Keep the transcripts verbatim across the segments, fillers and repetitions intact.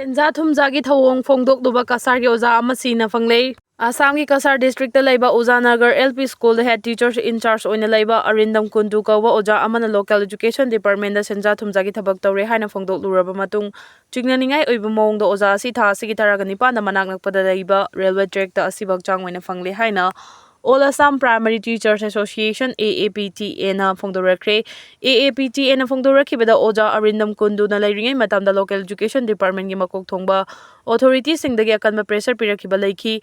ꯁꯦꯟꯖꯥ ꯊꯨꯝꯖꯥꯒꯤ ꯊꯧꯑꯣꯡ ꯐꯣꯡꯗꯣꯛꯂꯨꯕ ꯀꯁꯥꯔꯒꯤ ꯑꯣꯖꯥ ꯑꯃ ꯁꯤꯅ ꯐꯪꯂꯦ꯫ ꯑꯁꯥꯝꯒꯤ ꯀꯁꯥꯔ ꯗꯤꯁꯇ꯭ꯔꯤꯛꯇ ꯂꯩꯕ ꯎꯖꯥ Nagar L P school the head teacher in charge ꯑꯣꯏꯅ ꯂꯩꯕ ꯑꯔꯤꯟꯗꯝ ꯀꯨꯟꯗꯨ ꯀꯧꯕ ꯑꯣꯖꯥ ꯑꯃꯅ local education department ꯗ ꯁꯦꯟꯖꯥ ꯊꯨꯝꯖꯥꯒꯤ ꯊꯕꯛ ꯇꯧꯔꯦ ꯍꯥꯏꯅ ꯐꯣꯡꯗꯣꯛꯂꯨꯔꯕ ꯃꯇꯨꯡ, ꯆꯤꯡꯅꯅꯤꯡꯉꯥꯏ ꯑꯣꯏꯕ ꯃꯑꯣꯡꯗ ꯑꯣꯖꯥ ꯑꯁꯤ ꯊꯥ ꯑꯁꯤꯒꯤ ꯇꯔꯥꯒ ꯅꯤꯄꯥꯟꯗ ꯃꯅꯥꯛ ꯅꯛꯄꯗ ꯂꯩꯕ railway track ꯇ ꯑꯁꯤꯕ ꯍꯛꯆꯥꯡ ꯑꯣꯏꯅ ꯐꯪꯂꯦ ꯍꯥꯏꯅ All Assam Primary Teachers Association, A A P T A ꯅ ꯐꯣꯡꯗꯣꯔꯛꯈ꯭ꯔꯦ꯫ A A P T A ꯅ ꯐꯣꯡꯗꯣꯔꯛꯈꯤꯕꯗ, ꯑꯣꯖꯥ ꯑꯔꯤꯟꯗꯝ ꯀꯨꯟꯗꯨꯅ ꯂꯩꯔꯤꯉꯩ ꯃꯇꯝꯗ local education department ꯒꯤ ꯃꯀꯣꯛ ꯊꯣꯡꯕ authority ꯁꯤꯡꯗꯒꯤ ꯑꯀꯟꯕ pressure ꯄꯤꯔꯛꯈꯤꯕ ꯂꯩꯈꯤ꯫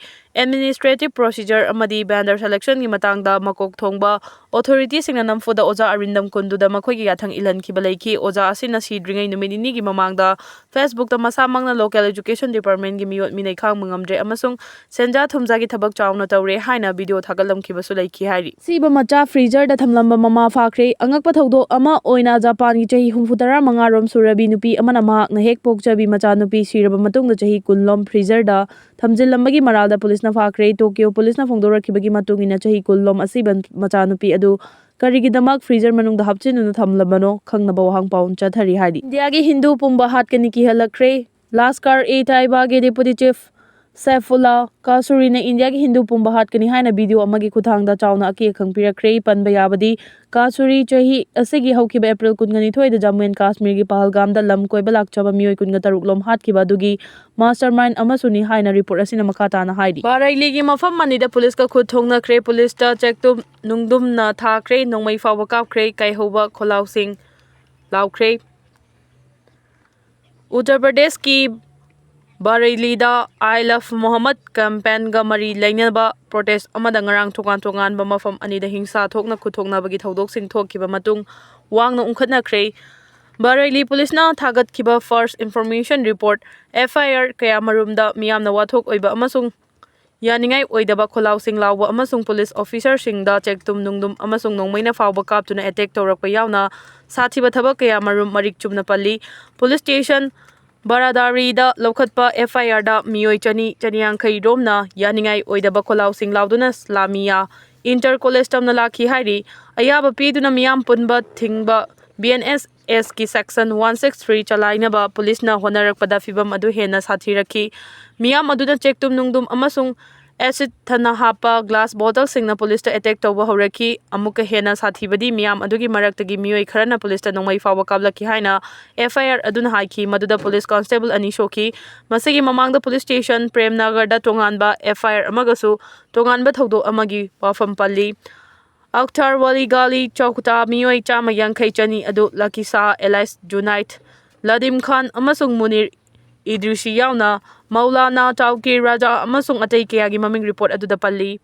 Administrative procedure ꯑꯃꯗꯤ vendor selection ꯒꯤ ꯃꯇꯥꯡꯗ ꯃꯀꯣꯛ ꯊꯣꯡꯕ authority ꯁꯤꯡꯅ ꯅꯝꯐꯨꯗ ꯑꯣꯖꯥ ꯑꯔꯤꯟꯗꯝ ꯀꯨꯟꯗꯨꯗ ꯃꯈꯣꯏꯒꯤ ꯌꯥꯊꯪ ꯏꯜꯍꯟꯈꯤꯕ ꯂꯩꯈꯤ꯫ ꯑꯣꯖꯥ ꯑꯁꯤꯅ ꯁꯤꯗ꯭ꯔꯤꯉꯩ ꯅꯨꯃꯤꯠ ꯅꯤꯅꯤꯒꯤ ꯃꯃꯥꯡꯗ Facebook ꯇ ꯃꯁꯥꯃꯛꯅ local education department ꯒꯤ ꯃꯤꯑꯣꯠ ꯃꯤꯅꯩ ꯈꯥꯡꯕ ꯉꯝꯗ꯭ꯔꯦ ꯑꯃꯁꯨꯡ ꯁꯦꯟꯖꯥ ꯊꯨꯝꯖꯥꯒꯤ ꯊꯕꯛ ꯆꯥꯎꯅ ꯇꯧꯔꯦ ꯍꯥꯏꯅ video ꯊꯥꯒꯠꯂꯝꯈꯤꯕꯁꯨ ꯂꯩꯈꯤ ꯍꯥꯏꯔꯤ꯫ ꯑꯁꯤꯕ ꯃꯆꯥ freezer ꯗ ꯊꯝꯂꯝꯕ ꯃꯃꯥ ꯐꯥꯈ꯭ꯔꯦ꯫ ꯑꯉꯛꯄ ꯊꯧꯗꯣꯛ ꯑꯃ ꯑꯣꯏꯅ, ꯖꯄꯥꯟꯒꯤ ꯆꯍꯤ ꯍꯨꯝꯐꯨ ꯇꯔꯥ ꯃꯉꯥ ꯔꯣꯝ ꯁꯨꯔꯕꯤ ꯅꯨꯄꯤ ꯑꯃꯅ ꯃꯍꯥꯛꯅ ꯍꯦꯛ ꯄꯣꯛꯆꯕꯤ ꯃꯆꯥꯅꯨꯄꯤ ꯁꯤꯔꯕ ꯃꯇꯨꯡꯗ ꯆꯍꯤ ꯀꯨꯟ ꯂꯣꯝ freezer ꯗ ꯊꯝꯖꯤꯜꯂꯝꯕꯒꯤ ꯃꯔꯥꯜꯗ ꯄꯨꯂꯤꯁꯅ ꯐꯥꯈ꯭ꯔꯦ꯫ ꯇꯣꯀꯤꯌꯣ ꯄꯨꯂꯤꯁꯅ ꯐꯣꯡꯗꯣꯔꯛꯈꯤꯕꯒꯤ ꯃꯇꯨꯡ ꯏꯟꯅ, ꯆꯍꯤ ꯀꯨꯟ ꯂꯣꯝ ꯑꯁꯤꯕ ꯃꯆꯥꯅꯨꯄꯤ ꯑꯗꯨ ꯀꯔꯤꯒꯤꯗꯃꯛ freezer ꯃꯅꯨꯡꯗ ꯍꯥꯞꯆꯤꯟꯗꯨꯅ ꯊꯝꯂꯕꯅꯣ ꯈꯪꯅꯕ ꯋꯥꯍꯪ ꯄꯥꯎ ꯆꯠꯊꯔꯤ ꯍꯥꯏꯔꯤ꯫ ꯏꯟꯗꯤꯌꯥꯒꯤ ꯍꯤꯟꯗꯨ ꯄꯨꯝꯕ ꯍꯥꯠꯀꯅꯤ ꯀꯤꯍꯜꯂꯛꯈ꯭ꯔꯦ꯫ ꯂꯁꯀꯔ-ꯏ-ꯇꯥꯏꯕꯥꯒꯤ deputy chief ꯁꯦꯐꯨꯜꯂꯥ ꯀꯥꯁꯨꯔꯤꯅ ꯏꯟꯗꯤꯌꯥꯒꯤ ꯍꯤꯟꯗꯨ ꯄꯨꯝꯕ ꯍꯥꯠꯀꯅꯤ ꯍꯥꯏꯅ video ꯑꯃꯒꯤ ꯈꯨꯠꯊꯥꯡꯗ ꯆꯥꯎꯅ ꯑꯀꯤ ꯑꯈꯪ ꯄꯤꯔꯛꯈ꯭ꯔꯦ꯫ ꯄꯟꯕ ꯌꯥꯕꯗꯤ, ꯀꯥꯁꯨꯔꯤ ꯆꯍꯤ ꯑꯁꯤꯒꯤ ꯍꯧꯈꯤꯕ April ꯀꯨꯟꯒ ꯅꯤꯊꯣꯏꯗ ꯖꯝꯃꯨ and ꯀꯥꯁꯃꯤꯔꯒꯤ ꯄꯍꯜꯒꯥꯝꯗ ꯂꯝ ꯀꯣꯏꯕ ꯂꯥꯛꯆꯕ ꯃꯤꯑꯣꯏ ꯀꯨꯟꯒ ꯇꯔꯨꯛ ꯂꯣꯝ ꯍꯥꯠꯈꯤꯕ ꯑꯗꯨꯒꯤ mastermind ꯑꯃꯁꯨꯅꯤ ꯍꯥꯏꯅ report ꯑꯁꯤꯅ ꯃꯈꯥ ꯇꯥꯅ ꯍꯥꯏꯔꯤ꯫ ꯕꯥꯔꯩꯂꯤꯒꯤ ꯃꯐꯝ ꯑꯅꯤꯗ ꯄꯨꯂꯤꯁꯀ ꯈꯨꯠ ꯊꯣꯛꯅꯈ꯭ꯔꯦ꯫ ꯄꯨꯂꯤꯁꯇ ꯆꯦꯛꯇꯨꯝ ꯅꯨꯡꯗꯨꯝꯅ ꯊꯥꯈ꯭ꯔꯦ꯫ ꯅꯣꯡꯃꯩ ꯐꯥꯎꯕ ꯀꯥꯞꯈ꯭ꯔꯦ꯫ ꯀꯥꯏꯍꯧꯕ ꯈꯣꯜꯂꯥꯎꯁꯤꯡ ꯂꯥꯎꯈ꯭ꯔꯦ꯫ ꯎꯠꯇꯔ ꯄ꯭ꯔꯗꯦꯁꯀꯤ ꯕꯥꯔꯩꯂꯤꯗ I Love Muhammad campaign ꯒ ꯃꯔꯤ ꯂꯩꯅꯕ protest ꯑꯃꯗ ꯉꯔꯥꯡ ꯇꯣꯉꯥꯟ ꯇꯣꯉꯥꯟꯕ ꯃꯐꯝ ꯑꯅꯤꯗ ꯍꯤꯡꯁꯥ ꯊꯣꯛꯅ ꯈꯨꯠꯊꯣꯛꯅꯕꯒꯤ ꯊꯧꯗꯣꯛꯁꯤꯡ ꯊꯣꯛꯈꯤꯕ ꯃꯇꯨꯡ ꯋꯥꯡꯅ ꯎꯪꯈꯠꯅꯈ꯭ꯔꯦ꯫ ꯕꯥꯔꯩꯂꯤ ꯄꯨꯂꯤꯁꯅ ꯊꯥꯒꯠꯈꯤꯕ first information report, F I R ꯀꯌꯥꯃꯔꯨꯝꯗ ꯃꯤꯌꯥꯝꯅ ꯋꯥꯊꯣꯛ ꯑꯣꯏꯕ ꯑꯃꯁꯨꯡ ꯌꯥꯅꯤꯡꯉꯥꯏ ꯑꯣꯏꯗꯕ ꯈꯣꯜꯂꯥꯎꯁꯤꯡ ꯂꯥꯎꯕ ꯑꯃꯁꯨꯡ ꯄꯨꯂꯤꯁ officer ꯁꯤꯡꯗ ꯆꯦꯛꯇꯨꯝ ꯅꯨꯡꯗꯨꯝ ꯑꯃꯁꯨꯡ ꯅꯣꯡꯃꯩꯅ ꯐꯥꯎꯕ ꯀꯥꯞꯇꯨꯅ attack ꯇꯧꯔꯛꯄ ꯌꯥꯎꯅ ꯁꯥꯊꯤꯕ ꯊꯕꯛ ꯀꯌꯥꯃꯔꯨꯝ ꯃꯔꯤꯛ ꯆꯨꯝꯅ ꯄꯜꯂꯤ꯫ ꯄꯨꯂꯤꯁ ꯁ꯭ꯇꯦꯁꯟ ꯕꯔꯥꯗꯥꯔꯤꯗ ꯂꯧꯈꯠꯄ F I R ꯗ ꯃꯤꯑꯣꯏ ꯆꯅꯤ, ꯆꯅꯤꯌꯥꯡꯈꯩ ꯔꯣꯝꯅ ꯌꯥꯅꯤꯡꯉꯥꯏ ꯑꯣꯏꯗꯕ ꯈꯣꯜꯂꯥꯎꯁꯤꯡ ꯂꯥꯎꯗꯨꯅ ꯏꯁꯂꯥꯃꯤꯌꯥ ꯏꯟꯇꯔ ꯀꯣꯂꯦꯖ ꯇꯝꯅ ꯂꯥꯛꯈꯤ ꯍꯥꯏꯔꯤ꯫ ꯑꯌꯥꯕ ꯄꯤꯗꯨꯅ ꯃꯤꯌꯥꯝ ꯄꯨꯟꯕ ꯊꯤꯡꯕ ꯕꯤ ꯑꯦꯟ ꯑꯦꯁ ꯑꯦꯁꯀꯤ section one six three ꯆꯂꯥꯏꯅꯕ ꯄꯨꯂꯤꯁꯅ ꯍꯣꯠꯅꯔꯛꯄꯗ ꯐꯤꯚꯝ ꯑꯗꯨ ꯍꯦꯟꯅ ꯁꯥꯊꯤꯔꯛꯈꯤ꯫ ꯃꯤꯌꯥꯝ ꯑꯗꯨꯅ ꯆꯦꯛꯇꯨꯝ ꯅꯨꯡꯗꯨꯝ ꯑꯃꯁꯨꯡ acid ꯊꯅ ꯍꯥꯞꯄ glass bottleꯁꯤꯡꯅ ꯄꯨꯂꯤꯁꯇ attack ꯇꯧꯕ ꯍꯧꯔꯛꯈꯤ꯫ ꯑꯃꯨꯛꯀ ꯍꯦꯟꯅ ꯁꯥꯊꯤꯕꯗꯤ ꯃꯤꯌꯥꯝ ꯑꯗꯨꯒꯤ ꯃꯔꯛꯇꯒꯤ ꯃꯤꯑꯣꯏ ꯈꯔꯅ ꯄꯨꯂꯤꯁꯇ ꯅꯣꯡꯃꯩ ꯐꯥꯎꯕ ꯀꯥꯞꯂꯛꯈꯤ ꯍꯥꯏꯅ F I R ꯑꯗꯨꯅ ꯍꯥꯏꯈꯤ꯫ ꯃꯗꯨꯗ ꯄꯨꯂꯤꯁ constable ꯑꯅꯤ ꯁꯣꯛꯈꯤ꯫ ꯃꯁꯤꯒꯤ ꯃꯃꯥꯡꯗ ꯄꯨꯂꯤꯁ ꯁ꯭ꯇꯦꯁꯟ ꯄ꯭ꯔꯦꯝꯅꯒꯔꯗ ꯇꯣꯉꯥꯟꯕ F I R ꯑꯃꯒꯁꯨ ꯇꯣꯉꯥꯟꯕ ꯊꯧꯗꯣꯛ ꯑꯃꯒꯤ ꯋꯥꯐꯝ ꯄꯜꯂꯤ꯫ ꯑꯈꯇꯔ ꯋꯥꯂꯤ ꯒꯥꯂꯤ ꯆꯧꯛꯇ ꯃꯤꯑꯣꯏ ꯆꯥꯝꯃ ꯌꯥꯡꯈꯩ ꯆꯅꯤ ꯑꯗꯨ ꯂꯀꯤꯁꯥ ꯑꯦꯂꯥꯏꯁ ꯖꯨꯅꯥꯏꯠ, ꯂꯗꯤꯝ ꯈꯥꯟ ꯑꯃꯁꯨꯡ ꯃꯨꯅꯤꯔ ꯏꯗ꯭ꯔꯤꯁꯤ ꯌꯥꯎꯅ ꯃꯧꯂꯥꯅꯥ ꯇꯥꯎꯀꯤꯔ ꯔꯥꯖꯥ ꯑꯃꯁꯨꯡ ꯑꯇꯩ ꯀꯌꯥꯒꯤ ꯃꯃꯤꯡ report ꯑꯗꯨꯗ ꯄꯜꯂꯤ꯫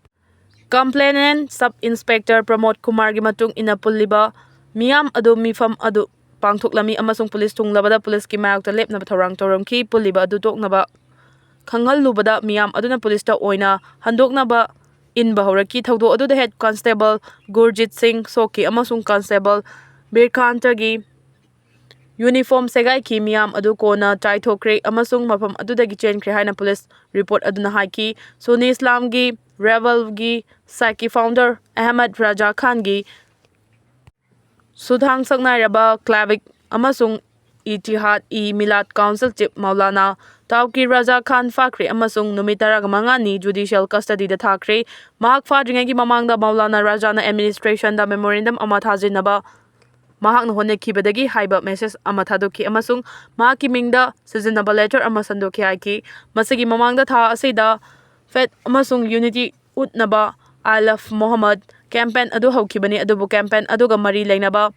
Complainant sub inspector ꯄ꯭ꯔꯃꯣꯗ ꯀꯨꯃꯥꯔꯒꯤ ꯃꯇꯨꯡ ꯏꯟꯅ ꯄꯨꯜꯂꯤꯕ ꯃꯤꯌꯥꯝ ꯑꯗꯨ ꯃꯤꯐꯝ ꯑꯗꯨ ꯄꯥꯡꯊꯣꯛꯂꯝꯃꯤ ꯑꯃꯁꯨꯡ ꯄꯨꯂꯤꯁ ꯊꯨꯡꯂꯕꯗ ꯄꯨꯂꯤꯁꯀꯤ ꯃꯥꯌꯣꯛꯇ ꯂꯦꯞꯅꯕ ꯊꯧꯔꯥꯡ ꯇꯧꯔꯝꯈꯤ꯫ ꯄꯨꯜꯂꯤꯕ ꯑꯗꯨ ꯇꯣꯛꯅꯕ ꯈꯪꯍꯜꯂꯨꯕꯗ ꯃꯤꯌꯥꯝ ꯑꯗꯨꯅ ꯄꯨꯂꯤꯁꯇ ꯑꯣꯏꯅ ꯍꯟꯗꯣꯛꯅꯕ ꯏꯟꯕ ꯍꯧꯔꯛꯈꯤ꯫ ꯊꯧꯗꯣꯛ ꯑꯗꯨꯗ head constable ꯒꯨꯔꯖꯤꯠ ꯁꯤꯡ ꯁꯣꯛꯈꯤ ꯑꯃꯁꯨꯡ constable ꯕꯤꯔꯀꯥꯟꯇꯒꯤ uniform ꯁꯦꯒꯥꯏꯈꯤ꯫ ꯃꯤꯌꯥꯝ ꯑꯗꯨ ꯀꯣꯟꯅ ꯆꯥꯏꯊꯣꯛꯈ꯭ꯔꯦ ꯑꯃꯁꯨꯡ ꯃꯐꯝ ꯑꯗꯨꯗꯒꯤ ꯆꯦꯟꯈ꯭ꯔꯦ ꯍꯥꯏꯅ ꯄꯨꯂꯤꯁ report ꯑꯗꯨꯅ ꯍꯥꯏꯈꯤ꯫ ꯁꯨꯅꯤ ꯏꯁꯂꯥꯝꯒꯤ ꯔꯦꯕꯜꯒꯤ ꯁꯥꯏꯀꯤ founder ꯑꯍꯃꯗ ꯔꯥꯖꯥ ꯈꯥꯟꯒꯤ ꯁꯨꯊꯥꯡ ꯁꯛꯅꯥꯏꯔꯕ ꯀ꯭ꯂꯥꯕꯤꯛ ꯑꯃꯁꯨꯡ ꯏꯇꯤꯍꯥꯗ ꯏ ꯃꯤꯂꯥꯗ council chief ꯃꯧꯂꯥꯅꯥ ꯇꯥꯎꯀꯤꯔ ꯔꯥꯖꯥ ꯈꯥꯟ ꯐꯥꯈ꯭ꯔꯦ ꯑꯃꯁꯨꯡ ꯅꯨꯃꯤꯠ ꯇꯔꯥꯃꯉꯥꯅꯤ judicial custodyꯗ ꯊꯥꯈ꯭ꯔꯦ꯫ ꯃꯍꯥꯛ ꯐꯥꯗ꯭ꯔꯤꯉꯩꯒꯤ ꯃꯃꯥꯡꯗ ꯃꯧꯂꯥꯅꯥ ꯔꯥꯖꯥꯅ administrationꯗ memorandum ꯑꯃ ꯊꯥꯖꯤꯟꯅꯕ ꯃꯍꯥꯛꯅ ꯍꯣꯠꯅꯈꯤꯕꯗꯒꯤ ꯍꯥꯏꯕ message ꯑꯃ ꯊꯥꯗꯣꯛꯈꯤ ꯑꯃꯁꯨꯡ ꯃꯍꯥꯛꯀꯤ ꯃꯤꯡꯗ ꯁꯤꯖꯤꯟꯅꯕ letter ꯑꯃ ꯁꯟꯗꯣꯛꯈꯤ ꯍꯥꯏꯈꯤ꯫ ꯃꯁꯤꯒꯤ ꯃꯃꯥꯡꯗ ꯊꯥ ꯑꯁꯤꯗ faith ꯑꯃꯁꯨꯡ unity ꯎꯠꯅꯕ I Love Muhammad campaign ꯑꯗꯨ ꯍꯧꯈꯤꯕꯅꯤ, ꯑꯗꯨꯕꯨ campaign ꯑꯗꯨꯒ ꯃꯔꯤ ꯂꯩꯅꯕ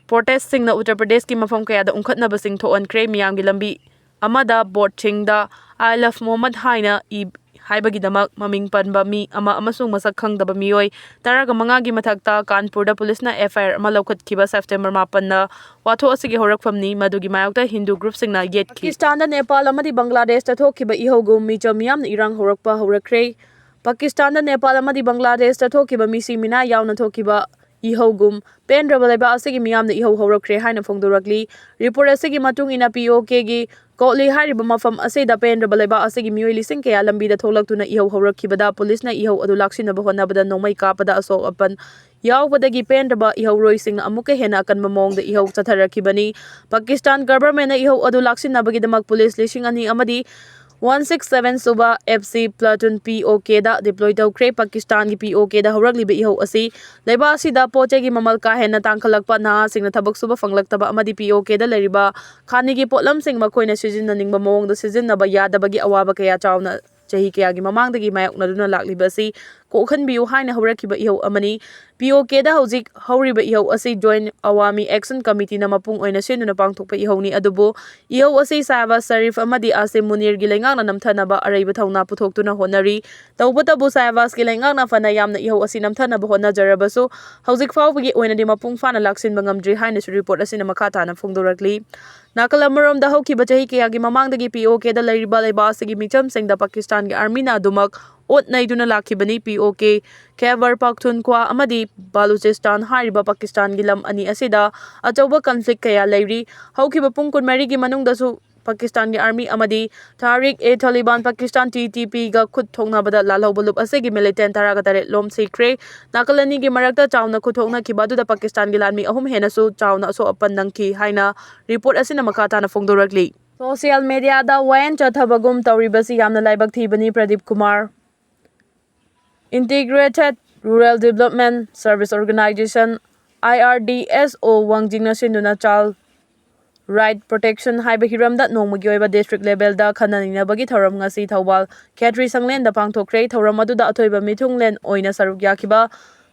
protestꯁꯤꯡꯅ ꯎꯠꯇꯔ ꯄ꯭ꯔꯗꯦꯁꯀꯤ ꯃꯐꯝ ꯀꯌꯥꯗ ꯎꯪꯈꯠꯅꯕꯁꯤꯡ ꯊꯣꯛꯍꯟꯈ꯭ꯔꯦ꯫ ꯃꯤꯌꯥꯝꯒꯤ ꯂꯝꯕꯤ ꯑꯃꯗ boardꯁꯤꯡꯗ I Love Muhammad ꯍꯥꯏꯅ ꯏ ꯍꯥꯏꯕꯒꯤꯗꯃꯛ ꯃꯃꯤꯡ ꯄꯟꯕ ꯃꯤ ꯑꯃ ꯑꯃꯁꯨꯡ ꯃꯁꯛ ꯈꯪꯗꯕ ꯃꯤꯑꯣꯏ ꯇꯔꯥꯃꯉꯥꯒꯤ ꯃꯊꯛꯇ ꯀꯥꯟꯄꯨꯔꯗ ꯄꯨꯂꯤꯁꯅ F I R ꯑꯃ ꯂꯧꯈꯠꯈꯤꯕ September ꯃꯥꯄꯟꯗ ꯋꯥꯊꯣꯛ ꯑꯁꯤꯒꯤ ꯍꯧꯔꯛꯐꯝꯅꯤ, ꯃꯗꯨꯒꯤ ꯃꯥꯌꯣꯛꯇ ꯍꯤꯟꯗꯨ groupꯁꯤꯡꯅ ꯌꯦꯠꯈꯤ꯫ ꯄꯥꯀꯤꯁꯇꯥꯟꯗ ꯅꯦꯄꯥꯜ ꯑꯃꯗꯤ ꯕꯪꯒ꯭ꯂꯥꯗꯦꯁꯇ ꯊꯣꯛꯈꯤꯕ ꯏꯍꯧꯒꯨꯝ ꯃꯤꯆꯝ ꯃꯤꯌꯥꯝꯅ ꯏꯔꯥꯡ ꯍꯧꯔꯛꯄ ꯍꯧꯔꯛꯈ꯭ꯔꯦ꯫ ꯄꯥꯀꯤꯁꯇꯥꯟꯗ ꯅꯦꯄꯥꯜ ꯑꯃꯗꯤ ꯕꯪꯒ꯭ꯂꯥꯗꯦꯁꯇ ꯊꯣꯛꯈꯤꯕ ꯃꯤꯁꯤ ꯃꯤꯅꯥ ꯌꯥꯎꯅ ꯊꯣꯛꯈꯤꯕ ꯏꯍꯧꯒꯨꯝ ꯄꯦꯟꯗ꯭ꯔꯕ ꯂꯩꯕꯥꯛ ꯑꯁꯤꯒꯤ ꯃꯤꯌꯥꯝꯅ ꯏꯍꯧ ꯍꯧꯔꯛꯈ꯭ꯔꯦ ꯍꯥꯏꯅ ꯐꯣꯡꯗꯣꯔꯛꯂꯤ꯫ Report ꯑꯁꯤꯒꯤ ꯃꯇꯨꯡ ꯏꯟꯅ P O Kꯒꯤ ꯀꯣꯠꯂꯤ ꯍꯥꯏꯔꯤꯕ ꯃꯐꯝ ꯑꯁꯤꯗ ꯄꯦꯟꯗ꯭ꯔꯕ ꯂꯩꯕꯥꯛ ꯑꯁꯤꯒꯤ ꯃꯤꯑꯣꯏ ꯂꯤꯁꯤꯡ ꯀꯌꯥ ꯂꯝꯕꯤꯗ ꯊꯣꯛꯂꯛꯇꯨꯅ ꯏꯍꯧ ꯍꯧꯔꯛꯈꯤꯕꯗ ꯄꯨꯂꯤꯁꯅ ꯏꯍꯧ ꯑꯗꯨ ꯂꯥꯛꯁꯤꯟꯅꯕ ꯍꯣꯠꯅꯕꯗ ꯅꯣꯡꯃꯩ ꯀꯥꯞꯄꯗ ꯑꯁꯣꯛ ꯑꯄꯟ ꯌꯥꯎꯕꯗꯒꯤ ꯄꯦꯟꯗ꯭ꯔꯕ ꯏꯍꯧꯔꯣꯏꯁꯤꯡꯅ ꯑꯃꯨꯛꯀ ꯍꯦꯟꯅ ꯑꯀꯟꯕ ꯃꯑꯣꯡꯗ ꯏꯍꯧ ꯆꯠꯊꯔꯛꯈꯤꯕꯅꯤ꯫ ꯄꯥꯀꯤꯁꯇꯥꯟ ꯒꯚꯔꯟꯃꯦꯟꯠꯅ ꯏꯍꯧ ꯑꯗꯨ ꯂꯥꯛꯁꯤꯟꯅꯕꯒꯤꯗꯃꯛ ꯄꯨꯂꯤꯁ ꯂꯤꯁꯤꯡ ꯑꯅꯤ ꯑꯃꯗꯤ ꯋꯥꯟ ꯁꯤꯛꯁ ꯁꯚꯦꯟ ꯁꯨꯕ ꯑꯦꯐ ꯁꯤ ꯄ꯭ꯂꯥꯇꯨꯟ ꯄꯤ ꯑꯣ ꯀꯦꯗ ꯗꯤꯄ꯭ꯂꯣꯏ ꯇꯧꯈ꯭ꯔꯦ꯫ ꯄꯥꯀꯤꯁꯇꯥꯟꯒꯤ ꯄꯤ ꯑꯣ ꯀꯦꯗ ꯍꯧꯔꯛꯂꯤꯕ ꯏꯍꯧ ꯑꯁꯤ ꯂꯩꯕꯥꯛ ꯑꯁꯤꯗ ꯄꯣꯠ ꯆꯩꯒꯤ ꯃꯃꯜ ꯀꯥ ꯍꯦꯟꯅ ꯇꯥꯡꯈꯠꯂꯛꯄ, ꯅꯍꯥꯁꯤꯡꯅ ꯊꯕꯛ ꯁꯨꯕ ꯐꯪꯂꯛꯇꯕ ꯑꯃꯗꯤ ꯄꯤ ꯑꯣ ꯀꯦꯗ ꯂꯩꯔꯤꯕ ꯈꯥꯅꯤꯒꯤ ꯄꯣꯠꯂꯝꯁꯤꯡ ꯃꯈꯣꯏꯅ ꯁꯤꯖꯤꯟꯅꯅꯤꯡꯕ ꯃꯑꯣꯡꯗ ꯁꯤꯖꯤꯟꯅꯕ ꯌꯥꯗꯕꯒꯤ ꯑꯋꯥꯕ ꯀꯌꯥ ꯆꯥꯎꯅ ꯆꯍꯤ ꯀꯌꯥꯒꯤ ꯃꯃꯥꯡꯗꯒꯤ ꯃꯥꯌꯣꯛꯅꯗꯨꯅ ꯂꯥꯛꯂꯤꯕ ꯑꯁꯤ ꯀꯣꯛꯍꯟꯕꯤꯌꯨ ꯍꯥꯏꯅ ꯍꯧꯔꯛꯈꯤꯕ ꯏꯍꯧ ꯑꯃꯅꯤ꯫ ꯄꯤ ꯑꯣ ꯀꯦꯗ ꯍꯧꯖꯤꯛ ꯍꯧꯔꯤꯕ ꯏꯍꯧ ꯑꯁꯤ ꯖꯣꯏꯟꯠ ꯑꯋꯥꯃꯤ ꯑꯦꯛꯁꯟ ꯀꯃꯤꯇꯤꯅ ꯃꯄꯨꯡ ꯑꯣꯏꯅ ꯁꯤꯟꯗꯨꯅ ꯄꯥꯡꯊꯣꯛꯄ ꯏꯍꯧꯅꯤ, ꯑꯗꯨꯕꯨ ꯏꯍꯧ ꯑꯁꯤ ꯁꯥꯍꯕꯥꯖ ꯁꯔꯤꯐ ꯑꯃꯗꯤ ꯑꯥꯁꯤꯝ ꯃꯨꯅꯤꯔꯒꯤ ꯂꯩꯉꯥꯛꯅ ꯅꯝꯊꯅꯕ ꯑꯔꯩꯕ ꯊꯧꯅꯥ ꯄꯨꯊꯣꯛꯇꯨꯅ ꯍꯣꯠꯅꯔꯤ꯫ ꯇꯧꯕꯇꯕꯨ ꯁꯥꯍꯕꯥꯖꯀꯤ ꯂꯩꯉꯥꯛꯅ ꯐꯅ ꯌꯥꯝꯅ ꯏꯍꯧ ꯑꯁꯤ ꯅꯝꯊꯅꯕ ꯍꯣꯠꯅꯖꯔꯕꯁꯨ ꯍꯧꯖꯤꯛ ꯐꯥꯎꯕꯒꯤ ꯑꯣꯏꯅꯗꯤ ꯃꯄꯨꯡ ꯐꯥꯅ ꯂꯥꯛꯁꯤꯟꯕ ꯉꯝꯗ꯭ꯔꯤ ꯍꯥꯏꯅꯁꯨ ꯔꯤꯄꯣꯔꯠ ꯑꯁꯤꯅ ꯃꯈꯥ ꯇꯥꯅ ꯐꯣꯡꯗꯣꯔꯛꯂꯤ꯫ ꯅꯥꯀꯜ ꯑꯃꯔꯣꯝꯗ ꯍꯧꯈꯤꯕ ꯆꯍꯤ ꯀꯌꯥꯒꯤ ꯃꯃꯥꯡꯗꯒꯤ ꯄꯤ ꯑꯣ ꯀꯦꯗ ꯂꯩꯔꯤꯕ ꯂꯩꯕꯥꯛ ꯑꯁꯤꯒꯤ ꯃꯤꯆꯝꯁꯤꯡꯗ ꯄꯥꯀꯤꯁꯇꯥꯟꯒꯤ ꯑꯥꯔꯃꯤꯅ ꯑꯗꯨꯃꯛ ꯑꯣꯠ ꯅꯩꯗꯨꯅ ꯂꯥꯛꯈꯤꯕꯅꯤ꯫ ꯄꯤ ꯑꯣ ꯀꯦ, ꯈꯦꯕꯔ ꯄꯥꯈꯇꯨꯟꯈ꯭ꯋꯥ ꯑꯃꯗꯤ ꯕꯂꯨꯆꯤꯁꯇꯥꯟ ꯍꯥꯏꯔꯤꯕ ꯄꯥꯀꯤꯁꯇꯥꯟꯒꯤ ꯂꯝ ꯑꯅꯤ ꯑꯁꯤꯗ ꯑꯆꯧꯕ ꯀꯟꯐ꯭ꯂꯤꯛ ꯀꯌꯥ ꯂꯩꯔꯤ꯫ ꯍꯧꯈꯤꯕ ꯄꯨꯡ ꯀꯨꯟꯃꯔꯤꯒꯤ ꯃꯅꯨꯡꯗꯁꯨ ꯄꯥꯀꯤꯁꯇꯥꯟꯒꯤ ꯑꯥꯔꯃꯤ ꯑꯃꯗꯤ ꯇꯥꯍꯔꯤꯛ-ꯑꯦ-ꯇꯥꯂꯤꯕꯥꯟ ꯄꯥꯀꯤꯁꯇꯥꯟ, ꯇꯤ ꯇꯤ ꯄꯤꯒ ꯈꯨꯠ ꯊꯣꯛꯅꯕꯗ ꯂꯥꯜꯍꯧꯕ ꯂꯨꯞ ꯑꯁꯤꯒꯤ ꯃꯤꯂꯤꯇꯦꯟꯠ ꯇꯔꯥꯒ ꯇꯔꯦꯠ ꯂꯣꯝ ꯁꯤꯈ꯭ꯔꯦ꯫ ꯅꯥꯀꯜ ꯑꯅꯤꯒꯤ ꯃꯔꯛꯇ ꯆꯥꯎꯅ ꯈꯨꯠ ꯊꯣꯛꯅꯈꯤꯕ ꯑꯗꯨꯗ ꯄꯥꯀꯤꯁꯇꯥꯟꯒꯤ ꯂꯥꯟꯃꯤ ꯑꯍꯨꯝ ꯍꯦꯟꯅꯁꯨ ꯆꯥꯎꯅ ꯑꯁꯣꯛ ꯑꯄꯟ ꯅꯪꯈꯤ ꯍꯥꯏꯅ ꯔꯤꯄꯣꯔꯠ ꯑꯁꯤꯅ ꯃꯈꯥ ꯇꯥꯅ ꯐꯣꯡꯗꯣꯔꯛꯂꯤ꯫ ꯁꯣꯁꯤꯌꯦꯜ ꯃꯦꯗꯤꯌꯥꯗ ꯋꯥꯌꯦꯜ ꯆꯠꯊꯕꯒꯨꯝ ꯇꯧꯔꯤꯕꯁꯤ ꯌꯥꯝꯅ ꯂꯥꯏꯕꯛ ꯊꯤꯕꯅꯤ, Pradeep Kumar. Integrated Rural Development Service Organization, I R D S O, ꯋꯥꯡꯖꯤꯡꯅ ꯁꯤꯟꯗꯨꯅ Child Right Protection ꯍꯥꯏꯕ ꯍꯤꯔꯝꯗ ꯅꯣꯡꯃꯒꯤ ꯑꯣꯏꯕ district levelꯗ ꯈꯟꯅ ꯅꯩꯅꯕꯒꯤ ꯊꯧꯔꯝ ꯉꯁꯤ ꯊꯧꯕꯥꯜ ꯈꯦꯇ꯭ꯔꯤ ꯁꯪꯂꯦꯟꯗ ꯄꯥꯡꯊꯣꯛꯈ꯭ꯔꯦ꯫ ꯊꯧꯔꯝ ꯑꯗꯨꯗ ꯑꯊꯣꯏꯕ ꯃꯤꯊꯨꯡꯂꯦꯟ ꯑꯣꯏꯅ ꯁꯔꯨꯛ ꯌꯥꯈꯤꯕ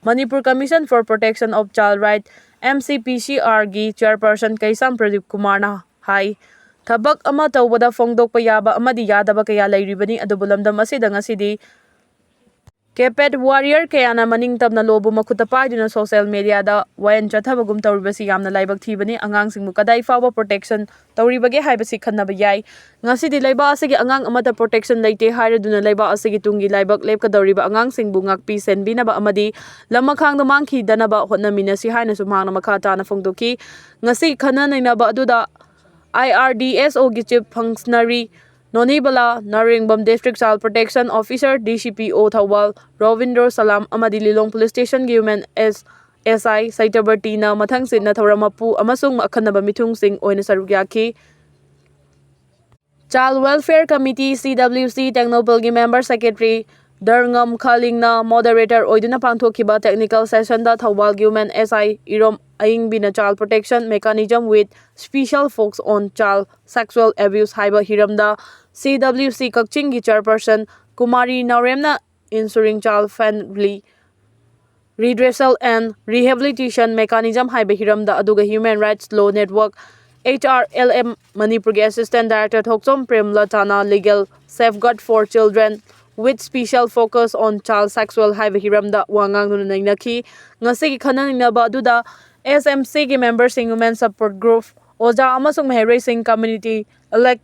Manipur Commission for Protection of Child Right, M C P C R, ꯒꯤ chairperson ꯀꯩꯁꯥꯝ ꯄ꯭ꯔꯗꯤꯞ ꯀꯨꯃꯥꯔꯅ ꯍꯥꯏ, ꯊꯕꯛ ꯑꯃ ꯇꯧꯕꯗ ꯐꯣꯡꯗꯣꯛꯄ ꯌꯥꯕ ꯑꯃꯗꯤ ꯌꯥꯗꯕ ꯀꯌꯥ ꯂꯩꯔꯤꯕꯅꯤ, ꯑꯗꯨꯕꯨ ꯂꯝꯗꯝ ꯑꯁꯤꯗ ꯉꯁꯤꯗꯤ ꯀꯦꯄꯦꯠ ꯋꯥꯔꯤꯌꯔ ꯀꯌꯥꯅ ꯃꯅꯤꯡ ꯇꯝꯅ ꯂꯣꯕꯨ ꯃꯈꯨꯠꯇ ꯄꯥꯏꯗꯨꯅ ꯁꯣꯁꯤꯌꯦꯜ ꯃꯦꯗꯤꯌꯥꯗ ꯋꯥꯌꯦꯜ ꯆꯠꯊꯕꯒꯨꯝ ꯇꯧꯔꯤꯕꯁꯤ ꯌꯥꯝꯅ ꯂꯥꯏꯕꯛ ꯊꯤꯕꯅꯤ꯫ ꯑꯉꯥꯡꯁꯤꯡꯕꯨ ꯀꯗꯥꯏ ꯐꯥꯎꯕ protection ꯇꯧꯔꯤꯕꯒꯦ ꯍꯥꯏꯕꯁꯤ ꯈꯟꯅꯕ ꯌꯥꯏ꯫ ꯉꯁꯤꯗꯤ ꯂꯩꯕꯥꯛ ꯑꯁꯤꯒꯤ ꯑꯉꯥꯡ ꯑꯃꯠꯇ protection ꯂꯩꯇꯦ ꯍꯥꯏꯔꯗꯨꯅ ꯂꯩꯕꯥꯛ ꯑꯁꯤꯒꯤ ꯇꯨꯡꯒꯤ ꯂꯥꯏꯕꯛ ꯂꯦꯞꯀꯗꯧꯔꯤꯕ ꯑꯉꯥꯡꯁꯤꯡꯕꯨ ꯉꯥꯛꯄꯤ ꯁꯦꯟꯕꯤꯅꯕ ꯑꯃꯗꯤ ꯂꯝꯃꯈꯥꯡꯗ ꯃꯥꯡꯈꯤꯗꯅꯕ ꯍꯣꯠꯅꯃꯤꯟꯅꯁꯤ ꯍꯥꯏꯅꯁꯨ ꯃꯍꯥꯛꯅ ꯃꯈꯥ ꯇꯥꯅ ꯐꯣꯡꯗꯣꯛꯈꯤ꯫ ꯉꯁꯤ ꯈꯟꯅ ꯅꯩꯅꯕ ꯑꯗꯨꯗ I R D S O ꯒꯤ chief functionary ꯅꯣꯅꯤꯕꯂꯥ ꯅꯥꯔꯦꯡꯕꯝ, District Child Protection Officer, D C P O Thoubal, Robindro ꯁꯂꯥꯝ ꯑꯃꯗꯤ ꯂꯤꯂꯣꯡ Police Stationꯒꯤ Women S-, S I ꯁꯩꯇꯕꯔꯇꯤꯅ ꯃꯊꯪ ꯁꯤꯠꯅ ꯊꯧꯔꯝ ꯃꯄꯨ ꯑꯃꯁꯨꯡ ꯑꯈꯟꯅꯕ ꯃꯤꯊꯨꯡꯁꯤꯡ ꯑꯣꯏꯅ ꯁꯔꯨꯛ ꯌꯥꯈꯤ꯫ Child Welfare Committee, C W C, ꯇꯦꯡꯅꯧꯄꯜꯒꯤ Member Secretary ꯗꯔꯉꯝ ꯈꯥꯂꯤꯡꯅ moderator ꯑꯣꯏꯗꯨꯅ ꯄꯥꯡꯊꯣꯛꯈꯤꯕ technical sessionꯗ ꯊꯧꯕꯥꯜꯒꯤ Women S I Irom ꯑꯌꯤꯡꯕꯤꯅ Child Protection Mechanism with Special Focus on Child Sexual Abuse ꯍꯥꯏꯕ ꯍꯤꯔꯝꯗ C W C ꯀꯛꯆꯤꯡꯒꯤ Chairperson Kumari ꯅꯥꯎꯔꯦꯝꯅ Ensuring Child Family Redressal and Rehabilitation Mechanism ꯍꯥꯏꯕ ꯍꯤꯔꯝꯗ, ꯑꯗꯨꯒ Human Rights Law Network, H R L M, ꯃꯅꯤꯄꯨꯔꯒꯤ Assistant Director Thokchom ꯄ꯭ꯔꯦꯝꯂꯇꯥꯅ Legal Safeguard for Children with Special Focus on Child Sexual ꯍꯥꯏꯕ ꯍꯤꯔꯝꯗ ꯋꯥ ꯉꯥꯡꯗꯨꯅ ꯅꯩꯅꯈꯤ꯫ ꯉꯁꯤꯒꯤ ꯈꯟꯅ ꯅꯩꯅꯕ ꯑꯗꯨꯗ S M Cꯒꯤ memberꯁꯤꯡ, Women Support Group, ꯑꯣꯖꯥ ꯑꯃꯁꯨꯡ ꯃꯍꯩꯔꯣꯏꯁꯤꯡ, community, elect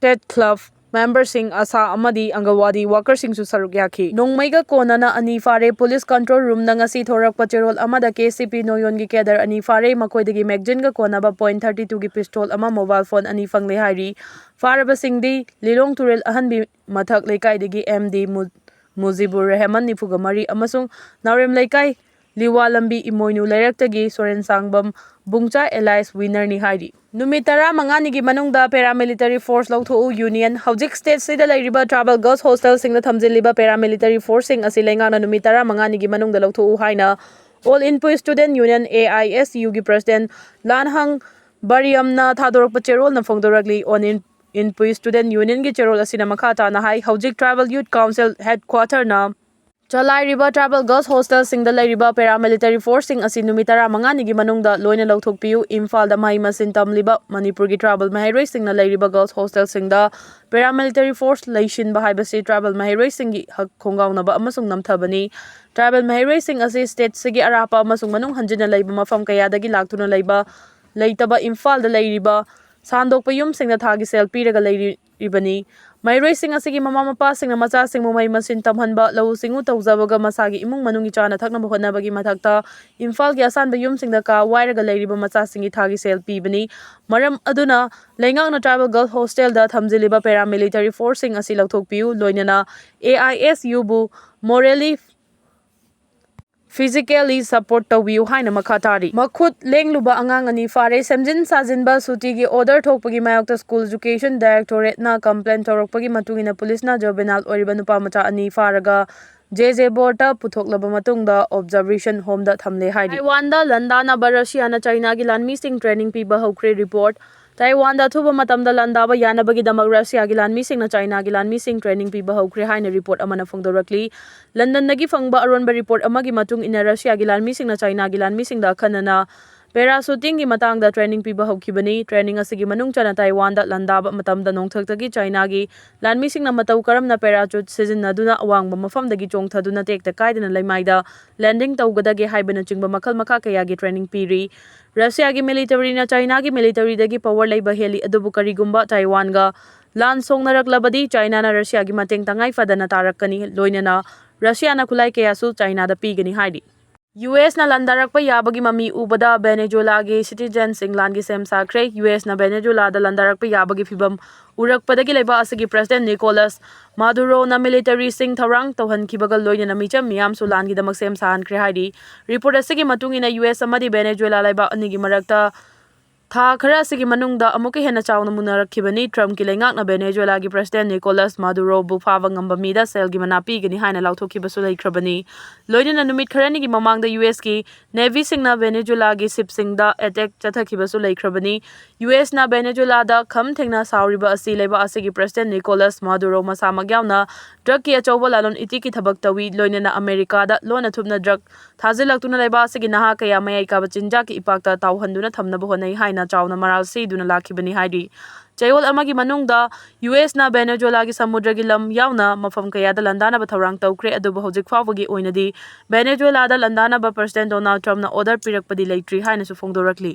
Ted Club memberꯁꯤꯡ, ASHA ꯑꯃꯗꯤ ꯑꯪꯒꯟꯋꯥꯗꯤ workerꯁꯤꯡꯁꯨ ꯁꯔꯨꯛ ꯌꯥꯈꯤ꯫ ꯅꯣꯡꯃꯩꯒ ꯀꯣꯟꯅꯅ ꯑꯅꯤ ꯐꯥꯔꯦ꯫ Police control roomꯗ ꯉꯁꯤ ꯊꯣꯔꯛꯄ ꯆꯦꯔꯣꯜ ꯑꯃꯗ K C P ꯅꯣꯌꯣꯟꯒꯤ cadre ꯑꯅꯤ ꯐꯥꯔꯦ꯫ ꯃꯈꯣꯏꯗꯒꯤ magazineꯒ ꯀꯣꯟꯅꯕ point thirty twoꯒꯤ pistol ꯑꯃ, mobile phone ꯑꯅꯤ ꯐꯪꯂꯦ ꯍꯥꯏꯔꯤ꯫ ꯐꯥꯔꯕꯁꯤꯡꯗꯤ ꯂꯤꯂꯣꯡ ꯇꯨꯔꯦꯜ ꯑꯍꯟꯕꯤ ꯃꯊꯛ ꯂꯩꯀꯥꯏꯗꯒꯤ M D ꯃꯨ-, ꯃꯨꯖꯤꯕꯨꯔ ꯔꯦꯍꯃꯟ, ꯅꯤꯐꯨꯒ ꯃꯔꯤ, ꯑꯃꯁꯨꯡ ꯅꯥꯎꯔꯦꯝ ꯂꯩꯀꯥꯏ ꯂꯤꯋꯥ ꯂꯝꯕꯤ ꯏꯃꯣꯏꯅꯨ ꯂꯩꯔꯛꯇꯒꯤ ꯁꯣꯔꯦꯟ ꯁꯥꯡꯕꯝ ꯕꯨꯡꯆꯥ alias winnerꯅꯤ ꯍꯥꯏꯔꯤ꯫ ꯅꯨꯃꯤꯠ ꯇꯔꯥꯃꯉꯥꯅꯤꯒꯤ ꯃꯅꯨꯡꯗ paramilitary force ꯂꯧꯊꯣꯛꯎ꯫ Union, ꯍꯧꯖꯤꯛ stateꯁꯤꯗ ꯂꯩꯔꯤꯕ tribal girls hostelꯁꯤꯡꯗ ꯊꯝꯖꯤꯜꯂꯤꯕ paramilitary forceꯁꯤꯡ ꯑꯁꯤ ꯂꯩꯉꯥꯛꯅ ꯅꯨꯃꯤꯠ ꯇꯔꯥꯃꯉꯥꯅꯤꯒꯤ ꯃꯅꯨꯡꯗ ꯂꯧꯊꯣꯛꯎ ꯍꯥꯏꯅ All Inpui Student Union, A I S Uꯒꯤ president ꯂꯥꯟꯍꯪ ꯕꯥꯔꯤꯌꯝꯅ ꯊꯥꯗꯣꯔꯛꯄ ꯆꯦꯔꯣꯜꯅ ꯐꯣꯡꯗꯣꯔꯛꯂꯤ꯫ All In-, Inpui Student Unionꯒꯤ ꯆꯦꯔꯣꯜ ꯑꯁꯤꯅ ꯃꯈꯥ ꯇꯥꯅ ꯍꯥꯏ, ꯍꯧꯖꯤꯛ Tribal Youth Council headquarterꯅ ꯆꯂꯥꯏꯔꯤꯕ tribal girls hostelꯁꯤꯡꯗ ꯂꯩꯔꯤꯕ paramilitary forceꯁꯤꯡ ꯑꯁꯤ ꯅꯨꯃꯤꯠ ꯇꯔꯥꯃꯉꯥꯅꯤꯒꯤ ꯃꯅꯨꯡꯗ ꯂꯣꯏꯅ ꯂꯧꯊꯣꯛꯄꯤꯌꯨ꯫ ꯏꯝꯐꯥꯜꯗ ꯃꯍꯩ ꯃꯁꯤꯡ ꯇꯝꯂꯤꯕ ꯃꯅꯤꯄꯨꯔꯒꯤ tribal ꯃꯍꯩꯔꯣꯏꯁꯤꯡꯅ ꯂꯩꯔꯤꯕ girls hostelꯁꯤꯡꯗ paramilitary force ꯂꯩꯁꯤꯟꯕ ꯍꯥꯏꯕꯁꯤ tribal ꯃꯍꯩꯔꯣꯏꯁꯤꯡꯒꯤ ꯍꯛ ꯈꯣꯡꯒꯥꯎꯅꯕ ꯑꯃꯁꯨꯡ ꯅꯝꯊꯕꯅꯤ꯫ Tribal ꯃꯍꯩꯔꯣꯏꯁꯤꯡ ꯑꯁꯤ stateꯁꯤꯒꯤ ꯑꯔꯥꯞꯄ ꯑꯃꯁꯨꯡ ꯃꯅꯨꯡ ꯍꯟꯖꯤꯟꯅ ꯂꯩꯕ ꯃꯐꯝ ꯀꯌꯥꯗꯒꯤ ꯂꯥꯛꯇꯨꯅ ꯂꯩꯕ, ꯂꯩꯇꯕ ꯏꯝꯐꯥꯜꯗ ꯂꯩꯔꯤꯕ ꯁꯥꯟꯗꯣꯛꯄ ꯌꯨꯝꯁꯤꯡꯗ ꯊꯥꯒꯤ ꯁꯦꯜ ꯄꯤꯔꯒ ꯂꯩꯔꯤ꯫ ꯍꯧꯔꯛꯂꯤꯕꯅꯤ꯫ ꯃꯍꯩꯔꯣꯏꯁꯤꯡ ꯑꯁꯤꯒꯤ ꯃꯃꯥ ꯃꯄꯥꯁꯤꯡꯅ ꯃꯆꯥꯁꯤꯡꯕꯨ ꯃꯍꯩ ꯃꯁꯤꯡ ꯇꯝꯍꯟꯕ, ꯂꯧꯎ ꯁꯤꯡꯎ ꯇꯧꯖꯕꯒ ꯃꯁꯥꯒꯤ ꯏꯃꯨꯡ ꯃꯅꯨꯡꯒꯤ ꯆꯥꯅ ꯊꯛꯅꯕ ꯍꯣꯠꯅꯕꯒꯤ ꯃꯊꯛꯇ ꯏꯝꯐꯥꯜꯒꯤ ꯑꯁꯥꯟꯕ ꯌꯨꯝꯁꯤꯡꯗ ꯀꯥ ꯋꯥꯏꯔꯒ ꯂꯩꯔꯤꯕ ꯃꯆꯥꯁꯤꯡꯒꯤ ꯊꯥꯒꯤ ꯁꯦꯜ ꯄꯤꯕꯅꯤ꯫ ꯃꯔꯝ ꯑꯗꯨꯅ ꯂꯩꯉꯥꯛꯅ tribal girl hostelꯗ ꯊꯝꯖꯤꯜꯂꯤꯕ paramilitary forceꯁꯤꯡ ꯑꯁꯤ ꯂꯧꯊꯣꯛꯄꯤꯌꯨ, ꯂꯣꯏꯅꯅ AISUꯕꯨ morally, physically support ꯇꯧꯕꯤꯌꯨ ꯍꯥꯏꯅ ꯃꯈꯥ ꯇꯥꯔꯤ꯫ ꯃꯈꯨꯠ ꯂꯦꯡꯂꯨꯕ ꯑꯉꯥꯡ ꯑꯅꯤ ꯐꯥꯔꯦ꯫ ꯁꯦꯝꯖꯤꯟ ꯁꯥꯖꯤꯟꯕ ꯁꯨꯇꯤꯒꯤ order ꯊꯣꯛꯄꯒꯤ ꯃꯥꯌꯣꯛꯇ School Education Directorateꯅ complain ꯇꯧꯔꯛꯄꯒꯤ ꯃꯇꯨꯡ ꯏꯟꯅ ꯄꯨꯂꯤꯁꯅ juvenile ꯑꯣꯏꯔꯤꯕ ꯅꯨꯄꯥ ꯃꯆꯥ ꯑꯅꯤ ꯐꯥꯔꯒ J J Bordeꯗ ꯄꯨꯊꯣꯛꯂꯕ ꯃꯇꯨꯡꯗ observation homeꯗ ꯊꯝꯂꯦ ꯍꯥꯏꯔꯤ꯫ ꯇꯥꯏꯋꯥꯟꯗ ꯂꯥꯟꯗꯥꯅꯕ ꯔꯁꯤꯌꯥꯅ ꯆꯥꯏꯅꯥꯒꯤ ꯂꯥꯟꯃꯤꯁꯤꯡ training ꯄꯤꯕ ꯍꯧꯈ꯭ꯔꯦ꯫ Report꯫ ꯇꯥꯏꯋꯥꯟꯗ ꯑꯊꯨꯕ ꯃꯇꯝꯗ ꯂꯥꯟꯗꯥꯕ ꯌꯥꯅꯕꯒꯤꯗꯃꯛ ꯔꯁꯤꯌꯥꯒꯤ ꯂꯥꯟꯃꯤꯁꯤꯡꯅ ꯆꯥꯏꯅꯥꯒꯤ ꯂꯥꯟꯃꯤꯁꯤꯡ training ꯄꯤꯕ ꯍꯧꯈ꯭ꯔꯦ ꯍꯥꯏꯅ report ꯑꯃꯅ ꯐꯣꯡꯗꯣꯔꯛꯂꯤ꯫ ꯂꯟꯗꯟꯗꯒꯤ ꯐꯪꯕ ꯑꯔꯣꯟꯕ report ꯑꯃꯒꯤ ꯃꯇꯨꯡ ꯏꯟꯅ ꯔꯁꯤꯌꯥꯒꯤ ꯂꯥꯟꯃꯤꯁꯤꯡꯅ ꯆꯥꯏꯅꯥꯒꯤ ꯂꯥꯟꯃꯤꯁꯤꯡꯗ ꯑꯈꯟꯅꯅ parachutingꯒꯤ ꯃꯇꯥꯡꯗ training ꯄꯤꯕ ꯍꯧꯈꯤꯕꯅꯤ꯫ Training ꯑꯁꯤꯒꯤ ꯃꯅꯨꯡ ꯆꯟꯅ ꯇꯥꯏꯋꯥꯟꯗ ꯂꯥꯟꯗꯥꯕ ꯃꯇꯝꯗ ꯅꯣꯡꯊꯛꯇꯒꯤ ꯆꯥꯏꯅꯥꯒꯤ ꯂꯥꯟꯃꯤꯁꯤꯡꯅ ꯃꯇꯧ ꯀꯔꯝꯅ parachute ꯁꯤꯖꯤꯟꯅꯗꯨꯅ ꯑꯋꯥꯡꯕ ꯃꯐꯝꯗꯒꯤ ꯆꯣꯡꯊꯗꯨꯅ ꯇꯦꯛꯇ ꯀꯥꯏꯗꯅ ꯂꯩꯃꯥꯏꯗ landing ꯇꯧꯒꯗꯒꯦ ꯍꯥꯏꯕꯅꯆꯤꯡꯕ ꯃꯈꯜ ꯃꯈꯥ ꯀꯌꯥꯒꯤ training ꯄꯤꯔꯤ꯫ ꯔꯁꯤꯌꯥꯒꯤ militaryꯅ ꯆꯥꯏꯅꯥꯒꯤ militaryꯗꯒꯤ power ꯂꯩꯕ ꯍꯦꯜꯂꯤ, ꯑꯗꯨꯕꯨ ꯀꯔꯤꯒꯨꯝꯕ ꯇꯥꯏꯋꯥꯟꯒ ꯂꯥꯟ ꯁꯣꯛꯅꯔꯛꯂꯕꯗꯤ ꯆꯥꯏꯅꯥꯅ ꯔꯁꯤꯌꯥꯒꯤ ꯃꯇꯦꯡ ꯇꯉꯥꯏ ꯐꯗꯅ ꯇꯥꯔꯛꯀꯅꯤ, ꯂꯣꯏꯅꯅ ꯔꯁꯤꯌꯥꯅ ꯈꯨꯠꯂꯥꯏ ꯀꯌꯥꯁꯨ ꯆꯥꯏꯅꯥꯗ ꯄꯤꯒꯅꯤ ꯍꯥꯏꯔꯤ꯫ USꯅ ꯂꯥꯟꯗꯥꯔꯛꯄ ꯌꯥꯕꯒꯤ ꯃꯃꯤ ꯎꯕꯗ Venezuelaꯒꯤ citizenꯁꯤꯡ ꯂꯥꯟꯒꯤ ꯁꯦꯝ ꯁꯥꯈ꯭ꯔꯦ꯫ USꯅ Venezuelaꯗ ꯂꯥꯟꯗꯥꯔꯛꯄ ꯌꯥꯕꯒꯤ ꯐꯤꯚꯝ ꯎꯔꯛꯄꯗꯒꯤ ꯂꯩꯕꯥꯛ ꯑꯁꯤꯒꯤ President Nicolas Maduroꯅ militaryꯁꯤꯡ ꯊꯧꯔꯥꯡ ꯇꯧꯍꯟꯈꯤꯕꯒ ꯂꯣꯏꯅꯅ ꯃꯤꯆꯝ ꯃꯤꯌꯥꯝꯁꯨ ꯂꯥꯟꯒꯤꯗꯃꯛ ꯁꯦꯝ ꯁꯥꯍꯟꯈ꯭ꯔꯦ ꯍꯥꯏꯔꯤ꯫ Report ꯑꯁꯤꯒꯤ ꯃꯇꯨꯡ ꯏꯟꯅ US ꯑꯃꯗꯤ Venezuela ꯂꯩꯕꯥꯛ ꯑꯅꯤꯒꯤ ꯃꯔꯛꯇ ꯊꯥ ꯈꯔ ꯑꯁꯤꯒꯤ ꯃꯅꯨꯡꯗ ꯑꯃꯨꯛꯀ ꯍꯦꯟꯅ ꯆꯥꯎꯅ ꯃꯨꯟꯅꯔꯛꯈꯤꯕꯅꯤ꯫ Trumpꯀꯤ ꯂꯩꯉꯥꯛꯅ Venezuelaꯒꯤ President Nicolas Maduroꯕꯨ ꯐꯥꯕ ꯉꯝꯕ ꯃꯤꯗ ꯁꯦꯜꯒꯤ ꯃꯅꯥ ꯄꯤꯒꯅꯤ ꯍꯥꯏꯅ ꯂꯥꯎꯊꯣꯛꯈꯤꯕꯁꯨ ꯂꯩꯈ꯭ꯔꯕꯅꯤ꯫ ꯂꯣꯏꯅꯅ ꯅꯨꯃꯤꯠ ꯈꯔꯅꯤꯒꯤ ꯃꯃꯥꯡꯗ USꯀꯤ Navyꯁꯤꯡꯅ Venezuelaꯒꯤ shipꯁꯤꯡꯗ attack ꯆꯠꯊꯈꯤꯕꯁꯨ ꯂꯩꯈ꯭ꯔꯕꯅꯤ꯫ USꯅ Venezuelaꯗ ꯈꯝ ꯊꯦꯡꯅ ꯁꯥꯎꯔꯤꯕ ꯑꯁꯤ ꯂꯩꯕꯥꯛ ꯑꯁꯤꯒꯤ President Nicolas Maduro ꯃꯁꯥꯃꯛ ꯌꯥꯎꯅ drugꯀꯤ ꯑꯆꯧꯕ ꯂꯂꯣꯟ ꯏꯇꯤꯛꯀꯤ ꯊꯕꯛ ꯇꯧꯏ, ꯂꯣꯏꯅꯅ ꯑꯃꯦꯔꯤꯀꯥꯗ ꯂꯣꯟꯅ ꯊꯨꯞꯅ drug ꯊꯥꯖꯤꯜꯂꯛꯇꯨꯅ ꯂꯩꯕꯥꯛ ꯑꯁꯤꯒꯤ ꯅꯍꯥ ꯀꯌꯥ ꯃꯌꯥꯏ ꯀꯥꯕ ꯆꯤꯟꯖꯥꯛꯀꯤ ꯏꯄꯥꯛꯇ ꯇꯥꯎꯍꯟꯗꯨꯅ ꯊꯝꯅꯕ ꯍꯣꯠꯅꯩ ꯍꯥꯏꯅ ꯆꯥꯎꯅ ꯃꯔꯥꯜ ꯁꯤꯗꯨꯅ ꯂꯥꯛꯈꯤꯕꯅꯤ ꯍꯥꯏꯔꯤ꯫ ꯆꯌꯣꯜ ꯑꯃꯒꯤ ꯃꯅꯨꯡꯗ USꯅ Venezuelaꯒꯤ ꯁꯃꯨꯗ꯭ꯔꯒꯤ ꯂꯝ ꯌꯥꯎꯅ ꯃꯐꯝ ꯀꯌꯥꯗ ꯂꯥꯟꯗꯥꯅꯕ ꯊꯧꯔꯥꯡ ꯇꯧꯈ꯭ꯔꯦ, ꯑꯗꯨꯕꯨ ꯍꯧꯖꯤꯛ ꯐꯥꯎꯕꯒꯤ ꯑꯣꯏꯅꯗꯤ Venezuelaꯗ ꯂꯥꯟꯗꯥꯅꯕ President Donald Trumpꯅ order ꯄꯤꯔꯛꯄꯗꯤ ꯂꯩꯇ꯭ꯔꯤ ꯍꯥꯏꯅꯁꯨ ꯐꯣꯡꯗꯣꯔꯛꯂꯤ꯫